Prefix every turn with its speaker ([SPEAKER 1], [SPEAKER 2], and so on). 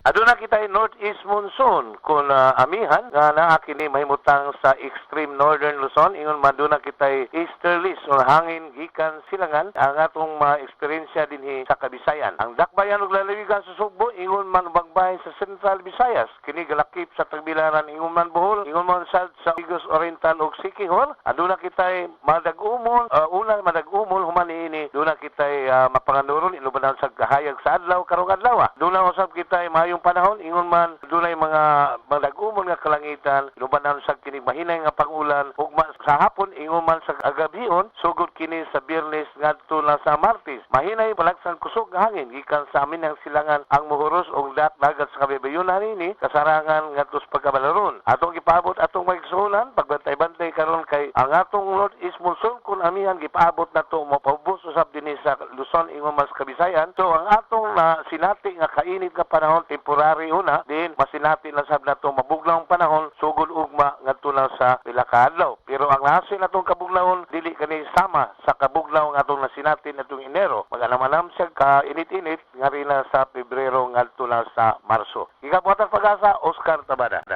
[SPEAKER 1] Aduna kita northeast monsoon kung amihan nga naa kini mahimutang sa extreme northern Luzon, ingon man duna kitay easterlies o hangin gikan silangan ang atong ma-eksperyensya dinhi sa Kabisayan. Ang dakbayan ug lalawigan sa Sugbo, ingon man bagbay sa Central Visayas, kini galakip sa Tagbilaran, ingon man Bohol, ingon man sa Negros Oriental ug Siquijor. Aduna kitay madag-umol, una madag-umol, human niini duna kitay mapanganuron inubanan sa kahayag sa adlaw karong adlaw. Duna usab kitay maayong panahon, ingon man dunay mga madag-umol nga kalangitan, inubanan sa kini mahinay nga pangulan ugma sa hapon, ingon man sa agabhion, sugod kini sa Biyernes ngadto na sa Martes. Mahinay palagsang kusog nga hangin gikan sa amihanang silangan ang muhuros og dagat sa kabaybayunan niini kasarangan ngadto sa pagkabalaron. Atong gipaabot, atong maigsuonan, pagbantay-bantay karon kay ang atong northeast monsoon kun amihan gipaabot nato mopaubos usab dinhi sa Luzon, ingon man sa Kabisayan. So ang atong na sinati nga kainit nga panahon, temporary una din, masinati lang sab nato mabugnawng panahon sugod ugma ngadto na sa pila ka adlaw. Pero ang nasi natong kabugnawon, dili kani sama sa kabugnaw nga atong nasinati natong Enero. Mag-anam-anam siya ka init-init nga na sa Pebrero ngadto na sa Marso. Gikan Pag-asa, Oscar Tabada.